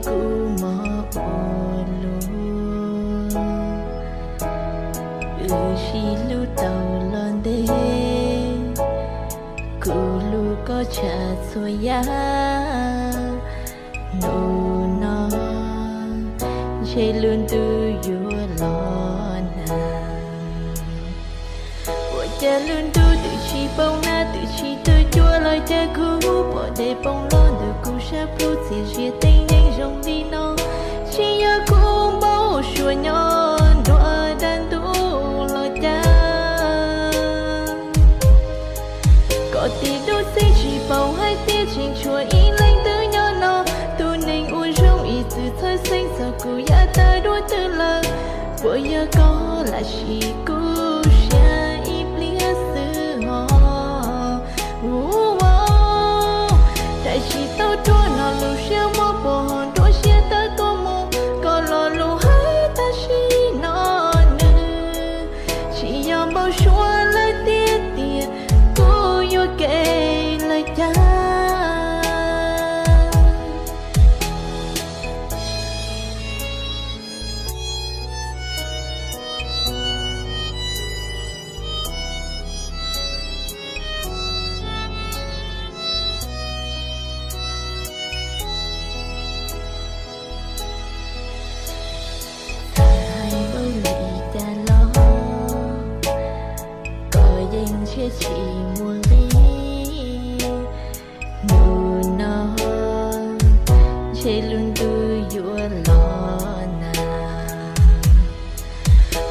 Kuv mob ua luaj, wb sib hlub tau los ntev, kuv hlub koj tshaj txhua yam. Hnub no ntshe lub ntuj yuav los nag. Ua cas lub ntuj twb tsis poob nag, twb tsis tawg cua los cas kuv pom dej poob los ntawm kuv sab plhu, txias zias teeb yeeb zoo li no. Tsis yog kuv npau suav nyob nruab dab ntuj los cas. Koj tib dub txeeb tsis paub hais tias tseem tshuav ib leeg twg nyob no. Tus neeg uas zoo ib txwm txhawj xeeb txog kuv yav tag dua twg lawm. Puas yog koj lam sim kuv siab ib pliag xwb hos. Ua, tab sis tau ruaj no lub siab mob puag hauv nruab siab tawm tuaj mus. Koj lo lus hais tam sim no nws tsis yog npau suav lawm tiag tiag, kuv yuam kev lawm cas. Txawm hais npaum li cas los koj yeej ntshiab tsis muaj nqis. Hnub no ntshe lub ntuj yuav los nag.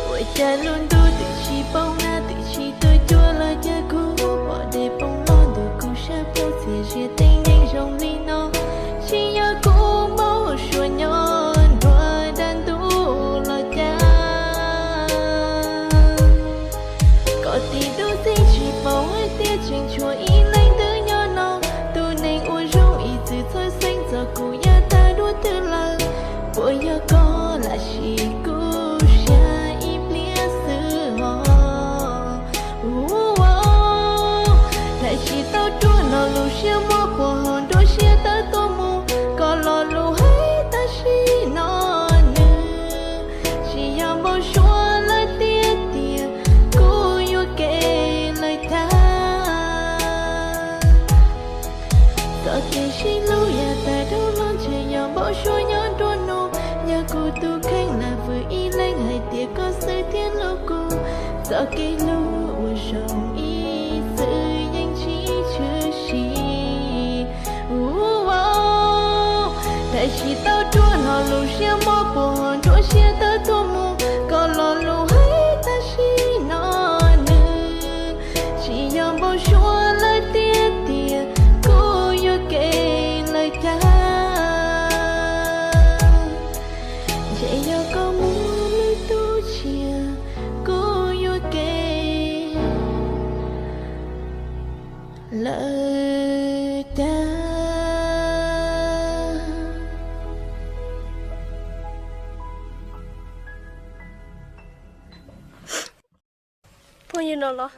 Ua cas lub ntuj twb tsis poob nag, twb tsis tawg cua los cas kuv pom dej poob los ntawm kuv sab plhu, txias zias teeb yeeb zoo li no. Tsis yog kuv npau suav nyob nruab dab ntuj los cas. Koj tib dub txeeb tsis paub hais tias tseem tshuav ib leeg twg nyob no. Tus neeg uas zoo ib txwm txhawj xeeb txog kuv yav tag dua twg lawm. Puas yog koj lam sim kuv siab ib pliag xwb hos. Ua, tab sis tau ruaj no lub siab mob puag hauv nruab siab tawm tuaj mus. Koj lo lus hais tam sim no nws tsis yog npau suav lawm tiag tiag, kuv yuam kev lawm cas. Txoj kev sib hlub yav tag dhau los ntshe yog npau suav nyob nruab hnub. Yog kuv tus kheej lam vwm ib leeg hais tias koj xwb thiaj hlub kuv. Txoj kev hlub uas zoo ib txwm yeej tsis tshwm sim. Ua, tab sis tau ruaj no lub siab mob puag hauv nruab siab tawm tuaj mus. Koj lo lus hais tam sim no nws tsis yog npau suav lawm tiag tiag, kuv yuam kev lawm cas. Ntshe yog koj muaj lwm tus tshiab, kuv yuam kev lawm cas. Phooj ywg no los